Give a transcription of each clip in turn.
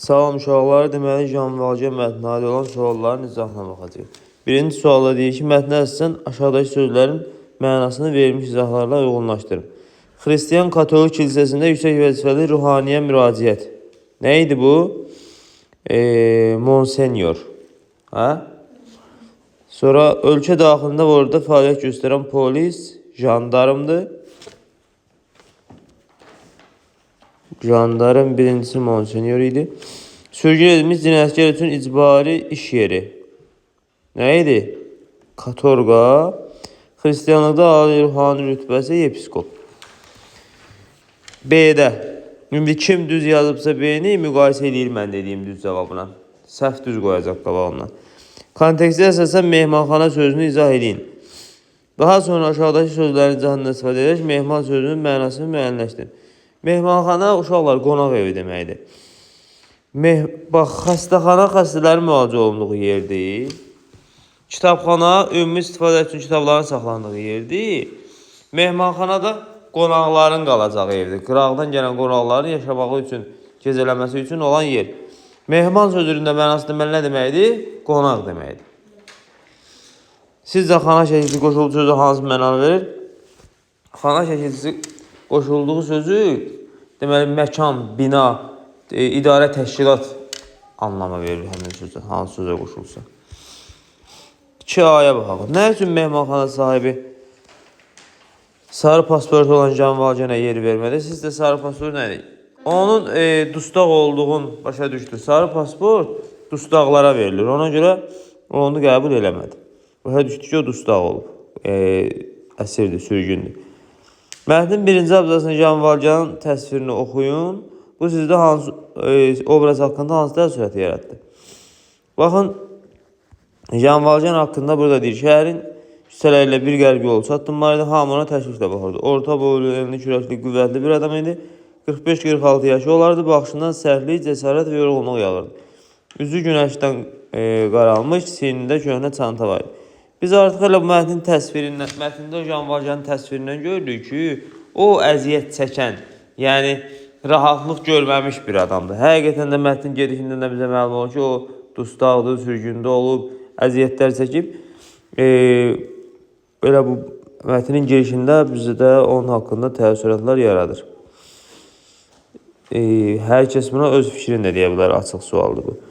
Salam uşaqlar, deməli Jean Valjean mətninə aid olan sualların izahına baxacağıq. Birinci sualda deyir ki, mətnə əsasən aşağıdakı sözlərin mənasını verilmiş izahlarla uyğunlaşdırın. Xristian Katolik kilsəsində yüksək vəzifəli ruhaniyə müraciət. Nə idi bu? Monsenyor. Hə? Sonra ölkə daxilində və orada fəaliyyət göstərən polis, jandarmdır. Jandarm birincisi monsenyor idi. Sürgün edilmiş cinayətkar üçün icbari iş yeri. Nə idi? Katorqa. Xristianlıqda ali ruhani rütbəsi yepiskop. B-də. İndi kim düz yazıbsa B-ni müqayisə eləyir mən dediyim düz cavabına. Səhv düz qoyacaq qabağından. Kontekstə əsasən mehmanxana sözünü izah eləyin. Daha sonra aşağıdakı sözlərin izahından istifadə edərək mehman sözünün mənasını müəyyənləşdirin. Mehmanxana uşaqlar qonaq evi deməkdir. Bax, xəstəxana xəstələrin müalicə olunduğu yerdir. Kitabxana ümumi istifadə üçün kitabların saxlandığı yerdir. Mehmanxana da qonaqların qalacağı evdir. Qıraqdan gələn qonaqların yaşamağı üçün, gecələməsi üçün olan yer. Mehman sözünün də mənası deməli nə deməkdir? Qonaq deməkdir. Sizcə xana şəkilçisi qoşulduğu sözü hansı mənanı verir? Xana şəkilçisi qoşulduğu sözü deməli məkan, bina, idarə, təşkilat anlamı verir həmin sözə, hansı sözə qoşulsa. 2A-ya baxaq. Nə üçün mehmanxana sahibi sarı pasport olan Jean Valjeana yer vermədi? Sizcə sarı pasport nədir? Onun dustaq olduğunu başa düşdü. Sarı pasport dustaqlara verilir. Ona görə onu qəbul eləmədi. Başa düşdü ki, o dustaq olub. Əsirdir, sürgündür. Mətnin birinci abzasında Jean Valjeanın təsvirini oxuyun. Bu sizdə hansı obraz haqqında hansı təəssürat yaratdı? Baxın, Jean Valjean haqqında burada deyir, şəhərin küçələri ilə bir qərb yolu çatdırmalı idi. Hamı ona təşvişlə baxırdı. Orta boylu, enli, kürəkli, qüvvətli bir adam idi. 45-46 yaşı olardı. Baxışından sərtlik, cəsarət və yorğunluq yağırdı. Üzü günəşdən qaralmış, sinində köhnə çanta var idi. Biz artıq elə bu mətnin təsvirindən, mətndə Jean Valjeanın təsvirindən görürük ki, o əziyyət çəkən, yəni rahatlıq görməmiş bir adamdır. Həqiqətən də mətnin gedişindən də bizə məlum olur ki, o dustaqdır, sürgündə olub, əziyyətlər çəkib. Belə bu mətnin girişində bizə də onun haqqında təəssüratlar yaradır. Hər kəs buna öz fikrini də deyə bilər, açıq sualdır bu.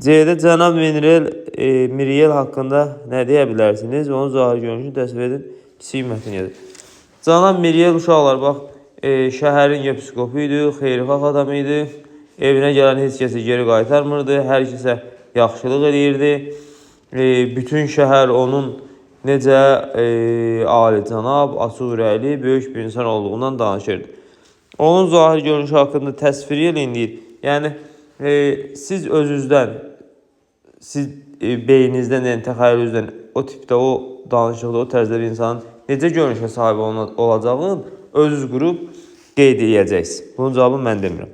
C-də cənab Miriel haqqında nə deyə bilərsiniz? Onun zahiri görünüşünü təsvir edin. Kiçik mətn yazın. Cənab Miriel uşaqlar, bax, şəhərin yepiskopu idi, xeyirxah adam idi. Evinə gələn heç kəsi geri qaytarmırdı, hər kəsə yaxşılıq eləyirdi. Bütün şəhər onun necə alicənab, açıq ürəkli, böyük bir insan olduğundan danışırdı. Onun zahir görünüşü haqqında təsvir eləyin deyir. Yəni, siz özünüzdən, siz beyninizdən, yəni təxəyyülünüzdən o tipdə, o danışıqda, o tərzdə bir insanın necə görünüşə sahib olacağını özünüz qurub qeyd eləyəcəksiniz. Bunun cavabını mən demirəm.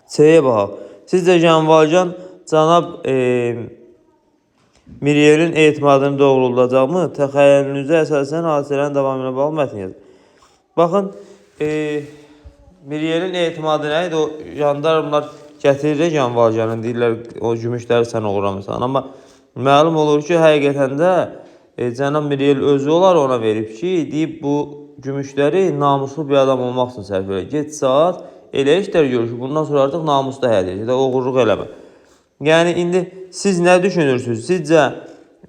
C-yə baxaq. Sizcə Jean Valjean cənab Mirielin etimadını doğruldacaqmı? Təxəyyülünüzə əsasən hadisələrin davamı ilə bağlı mətn yazın. Baxın, Mirielin etimadı nə idi? O jandarmlar gətirir Jean Valjeanı, deyirlər o gümüşləri sən oğurlamısan. Amma məlum olur ki, həqiqətən də cənab Miriel özü olar ona verib ki, deyib bu gümüşləri namuslu bir adam olmaq üçün sərf elə. Get saat elə işlər görür ki, bundan sonra artıq namuslu həyat yaşayır, oğurluq eləmə. Yəni indi siz nə düşünürsünüz? Sizcə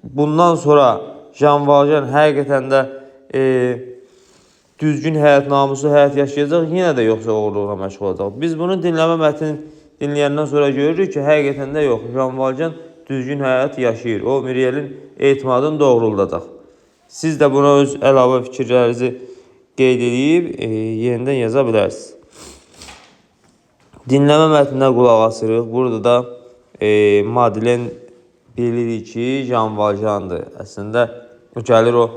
bundan sonra Jean Valjean həqiqətən də düzgün həyat, namuslu həyat yaşayacaq, yenə də yoxsa oğurluqla məşğul olacaq? Biz bunu dinləmə mətnini dinləyəndən sonra görürük ki, həqiqətən də yox, Jean Valjean düzgün həyat yaşayır. O Mirielin etimadını doğruldacaq. Siz də buna öz əlavə fikirlərinizi qeyd edib yenidən yaza bilərsiniz. Dinləmə mətninə qulaq asırıq. Burada da Madeleine bilirik ki, Jean Valjeandır. Əslində o gəlir o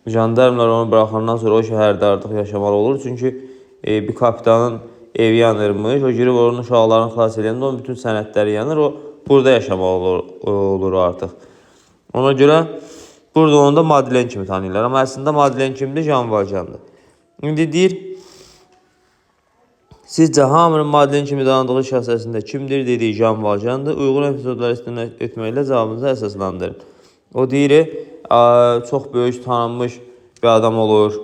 jandarmlar onu buraxandan sonra o şəhərdə artıq yaşamalı olur. Çünki bir kapitanın evi yanırmış. O girib onun uşaqlarını xilas edəndə onun bütün sənədləri yanır. O burada yaşamalı olur artıq. Ona görə burada onu da Madeleine kimi tanıyırlar. Amma əslində Madeleine kimdir? Jean Valjeandır. İndi deyir, Sizcə hamının Madlen kimi danıdığı şəxs əslində kimdir? Dediyi Jean Valjeandır. Uyğun epizodları istinad etməklə cavabınızı əsaslandırın. O deyir, çox böyük tanınmış bir adam olur.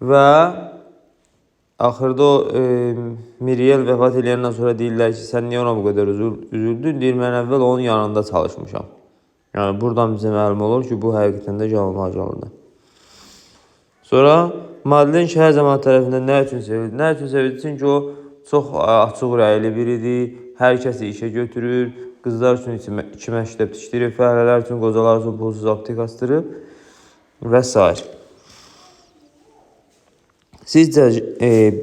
Və axırda o Muriel vəfat eləyəndən sonra deyirlər ki, sən niyə ona bu qədər üzüldün? Deyir, mən əvvəl onun yanında çalışmışam. Yəni, buradan bizə məlum olur ki, bu həqiqətən də Jean Valjeandır. Sonra Madlen şəhər cəmaatı tərəfindən nə üçün sevildi? Nə üçün sevildi? Çünki o çox açıq ürəkli biridir, hər kəsi işə götürür, qızlar üçün iki məktəb tikdirib, fəhlələr üçün, qocalar üçün pulsuz aptek açdırıb və s. Sizcə,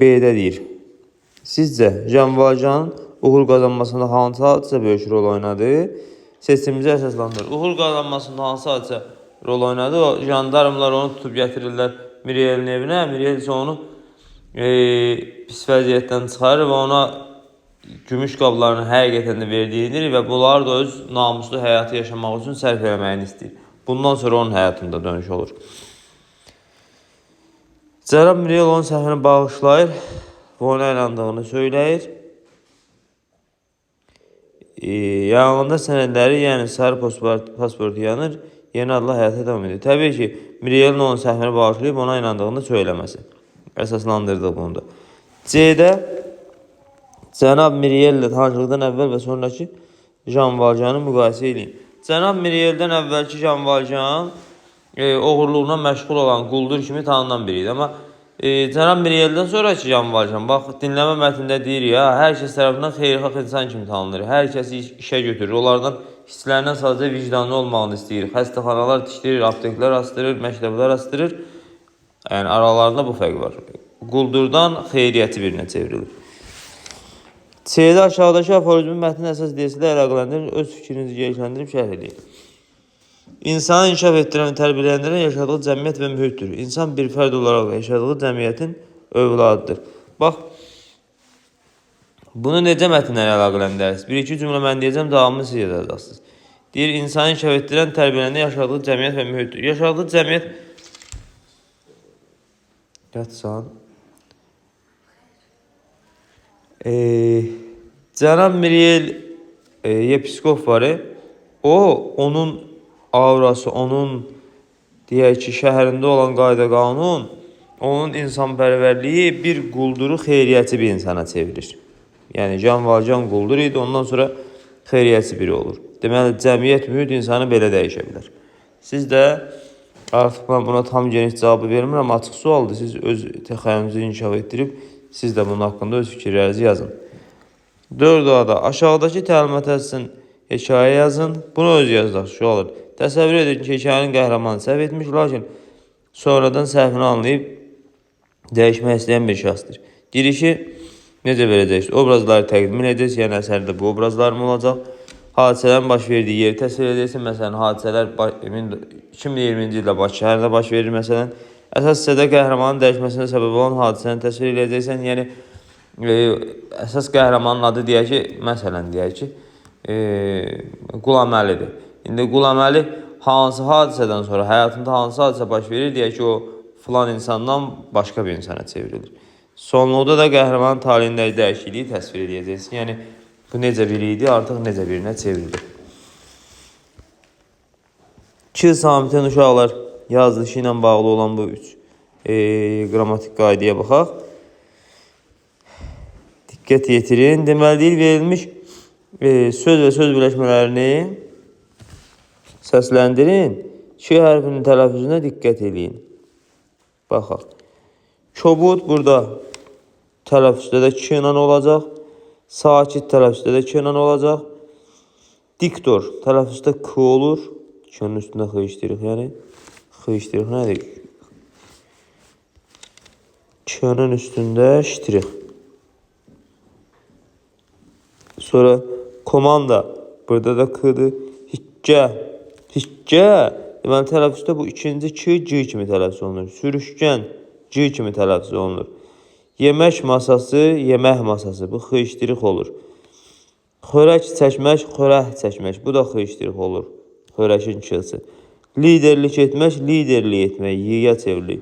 B-də deyir, sizcə Jean Valjeanın uğur qazanmasında hansı hadisə böyük rol oynadı? Seçimimizi əsaslandırır. Uğur qazanmasında hansı hadisə rol oynadı? O, jandarmlar onu tutub gətirirlər Murielin evinə. Muriel isə onu pis vəziyyətdən çıxarır və ona gümüş qablarını həqiqətən də verdiyini və bunları da öz namuslu həyatı yaşamaq üçün sərf eləməyini istəyir. Bundan sonra onun həyatında dönüş olur. Cənab Muriel onun səhvini bağışlayır və ona inandığını söyləyir. Yanında sənədləri, yəni sarı pasportu yanır, yeni adla həyata davam edir. Təbii ki, Murielin onun səhvini bağışlayıb ona inandığını söyləməsi. Əsaslandırdıq bunu da. C-də Cənab Muriel ilə tanışlıqdan əvvəl və sonraki Jean Valjeanı müqayisə edin. Cənab Murieldən əvvəlki Jean Valjean oğurluğuna məşğul olan quldur kimi tanınan biri idi. Amma Cənab Murieldən sonraki Jean Valjean, bax, dinləmə mətnində deyir ya, hər kəs tərəfindən xeyirxah insan kimi tanınır. Hər kəsi işə götürür. Onlardan hisslərindən sadəcə vicdanlı olmağını istəyir. Xəstəxanalar tikdirir, apteklər açdırır, məktəblər açdırır. Yəni, aralarında bu fərq var. Quldurdan xeyriyyəçi birinə çevrilir. C-də aşağıdakı aforizmin mətnin əsas ideyası ilə əlaqələndirin, öz fikrinizi genişləndirib şərh edin. İnsanı inkişaf etdirən və tərbiyələndirən yaşadığı cəmiyyət və mühitdir. İnsan bir fərd olaraq yaşadığı cəmiyyətin övladıdır. Bax, bunu necə mətnlərə əlaqələndirərsiniz? Bir-iki cümlə mən deyəcəm, davamını siz yazacaqsınız. Deyir, insanı inkişaf etdirən, tərbiyələndirən yaşadığı cəmiyyət və mühitdir. Yaşadığı cəmiyyət... Yatsan. Cənab Muriel Yepiskop var, o, onun aurası, onun, deyək ki, şəhərində olan qayda qanun, onun insanpərvərliyi bir qulduru xeyriyyəçi bir insana çevirir. Yəni, Jean Valjean quldur idi, ondan sonra xeyriyyəçi biri olur. Deməli, cəmiyyət, mühit insanı belə dəyişə bilər. Siz də, artıq mən buna tam geniş cavabı vermirəm, açıq sualdır. Siz öz təxəyyülünüzü inkişaf etdirib, siz də bunun haqqında öz fikirlərinizi yazın. 4A-da aşağıdakı təlimata əsasən hekayə yazın. Bunu öz yazacaq, şu olur. Təsəvvür edin ki, hekayənin qəhrəmanı səhv etmiş, lakin sonradan səhvini anlayıb dəyişmək istəyən bir şəxsdir. Girişi necə verəcəksiniz? Obrazları təqdim edəcəksiniz, yəni əsərdə bu obrazlar mı olacaq? Hadisələrin baş verdiyi yeri təsvir edəcəksiniz. Məsələn, hadisələr 2020-ci ildə Bakı şəhərində baş verir, məsələn. Əsas hissədə qəhrəmanın dəyişməsinə səbəb olan hadisəni təsvir edəcəksən. Yəni, əsas qəhrəmanın adı deyək ki, məsələn, deyək ki, Qulaməlidir. İndi Qulaməli hansı hadisədən sonra, həyatında hansı hadisə baş verir, deyək ki, o filan insandan başqa bir insana çevrilir. Sonluqda da qəhrəmanın taleyindəki dəyişikliyi təsvir edəcəksin. Yəni, bu necə biri idi, artıq necə birinə çevrilir. 2 Samitin uşaqlar yazılışı ilə bağlı olan bu 3 qrammatik qaydaya baxaq. Diqqət yetirin. Deməli, deyil, verilmiş söz və söz birləşmələrini səsləndirin. Ç hərfinin tələffüzünə diqqət eləyin. Baxaq. Kobud burada tələffüzdə də K ilə olacaq. Sakit tələffüzdə də K ilə olacaq. Diktor tələffüzdə K olur. K-nın üstündə X işləyirik, yəni. X işləyirik, nədir? K-nın üstündə ştrix. Sonra komanda, burada da K-dır. Hikkə, hikkə. Deməli, tələffüzdə bu ikinci K, G kimi tələffüz olunur. Sürüşkən, G kimi tələffüz olunur. Yemək masası, yemək masası. Bu X ştrix olur. Xörək çəkmək, xörək çəkmək. Bu da X ştrix olur. Xörəkin K-sı. Liderlik etmək, liderlik etmək. Y-yə çevrilir.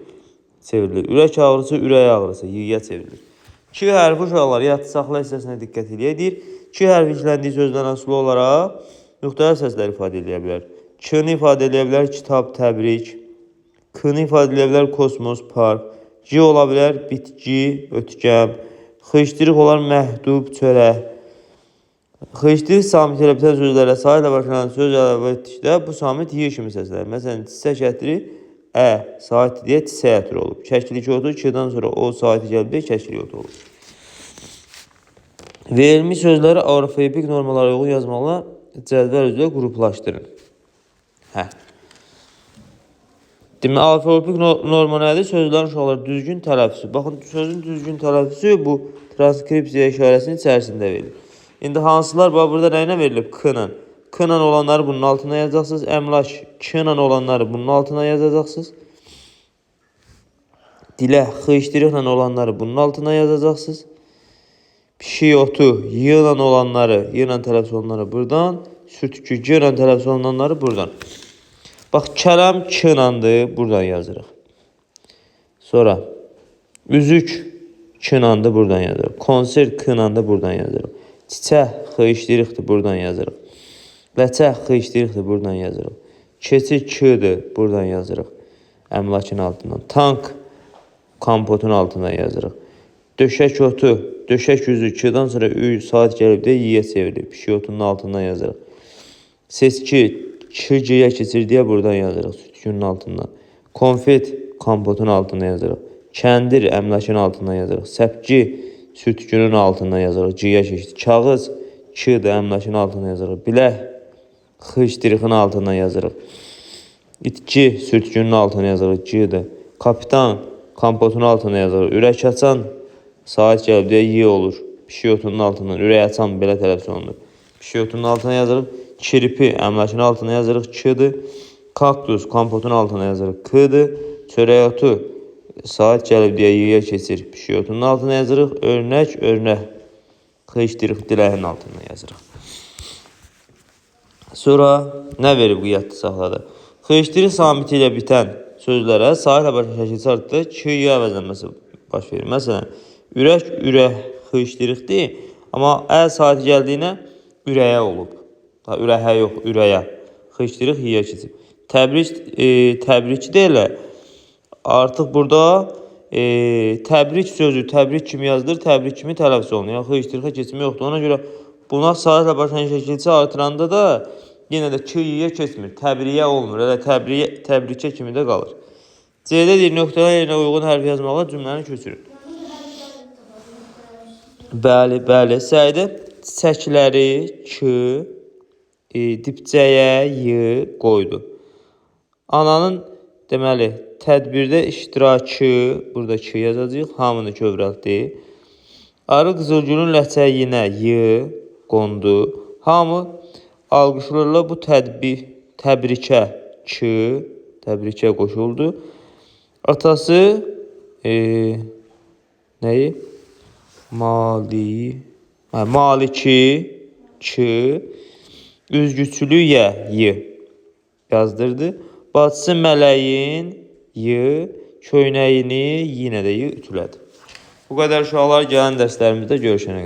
çevrilir. Ürək ağrısı, ürək ağrısı, y-yə çevrilir. K hərfi uşaqlar yadda saxla hissəsinə diqqət eləyək. Deyir, K hərfi işləndiyi sözdən asılı olaraq müxtəlif səslər ifadə eləyə bilər. K-nı ifadə eləyə bilər kitab, təbrik. K-nı ifadə eləyə bilər kosmos, park. G ola bilər bitki, ötkəm. X-ştrix olar məhdub, çörək. X-ştrix samit ilə bitən sözlərə sayı ilə başlayan söz əlavə etdikdə bu samit y kimi səslənir. Məsələn, çiçək ətri ə saitdir deyə çiçək ətri olub. Kəklik otu K-dan sonra o saiti gəlib deyə kəklik otu olub. Verilmiş sözləri orfoepik normalara uyğun yazmaqla cədvəl üzrə qruplaşdırın. Hə. Deməli, alfabepik norma nədir? Sözlərin uşaqlar düzgün tələffüzü. Baxın, sözün düzgün tələffüzü bu transkripsiya işarəsinin içərisində verilir. İndi hansılar bax burada nə ilə verilib? K ilə. K ilə olanları bunun altına yazacaqsınız. Əmlak K ilə olanları bunun altına yazacaqsınız. Dilə x-ştrixlə olanları bunun altına yazacaqsınız. Pişik otu y ilə olanları, y ilə tələffüz olunanları buradan, sürtükü g ilə tələffüz olunanları buradan. Bax, kələm k iləndir, buradan yazırıq. Sonra üzük k iləndir, buradan yazırıq. Konsert k iləndir, buradan yazırıq. Çiçək x-ştrixdir, buradan yazırıq. Ləçək x-ştrixdir, buradan yazırıq. Keçi k-dır, buradan yazırıq. Əmlakın altından. Tank kompotun altından yazırıq. Döşək otu, döşək üzü K-dan sonra ü saat gəlib deyə y-yə çevrilir. Pişik otunun altından yazırıq. Seçki K G-yə keçir deyə buradan yazırıq. Sürtükünün altından. Konfet kompotun altından yazırıq. Kəndir əmlakın altından yazırıq. Səpki sürtükünün altından yazırıq. G-yə keçdi. Kağız K-dır, əmlakın altından yazırıq. Bilək x-ştrixin altından yazırıq. İtki sürtükünün altına yazırıq. G-dir. Kapitan kompotun altına yazırıq. Ürək açan saat gəlib deyə y olur. Pişik otunun altından. Ürək açan belə tələffüz olunur. Pişik otunun altına yazırıq. Kirpi əmlakın altına yazırıq. K-dır. Kaktus kompotun altına yazırıq. K-dır. Çörək otu saat gəlib deyə y-yə keçir. Pişik otunun altına yazırıq. Örnək, örnək. X-ştrix diləyin altına yazırıq. Sonra nə verib bu yadda saxladı? X-ştrix samiti ilə bitən sözlərə sayı ilə başlayan şəkilçi artdı, K, Y əvəzlənməsi baş verir. Məsələn, ürək, ürək, x-ştrixdir, amma ə saati gəldiyinə ürəyə olub. Ha, ürəhə yox, ürəyə. X-ştrix y-yə keçib. Təbrik, təbrikdə elə artıq burada təbrik sözü təbrik kimi yazılır, təbrik kimi tələffüz olunur. Yəni x-ştrixə keçmə yoxdur. Ona görə buna sayı ilə başlayan şəkilçi artıranda da yenə də K, Y-yə keçmir. Təbriyə olmur. Elə təbriyə, təbrikə kimi də qalır. C-də deyir, nöqtələr yerinə uyğun hərf yazmaqla cümləni köçürün. Bəli, bəli. Səidə çiçəkləri K, dipçəyə Y qoydu. Ananın deməli tədbirdə iştirakı, burada K yazacağıq, hamını kövrəltdi. Arı qızılgülün ləçəyinə Y qondu. Hamı alqışlarla bu təbrikə K, təbrikə qoşuldu. Atası nəyi? Maliki K, üzgüçülü Y, Y yazdırdı. Bacısı Mələyin Y, köynəyini yenə də Y ütülədi. Bu qədər uşaqlar, gələn dərslərimizdə görüşənə qədər.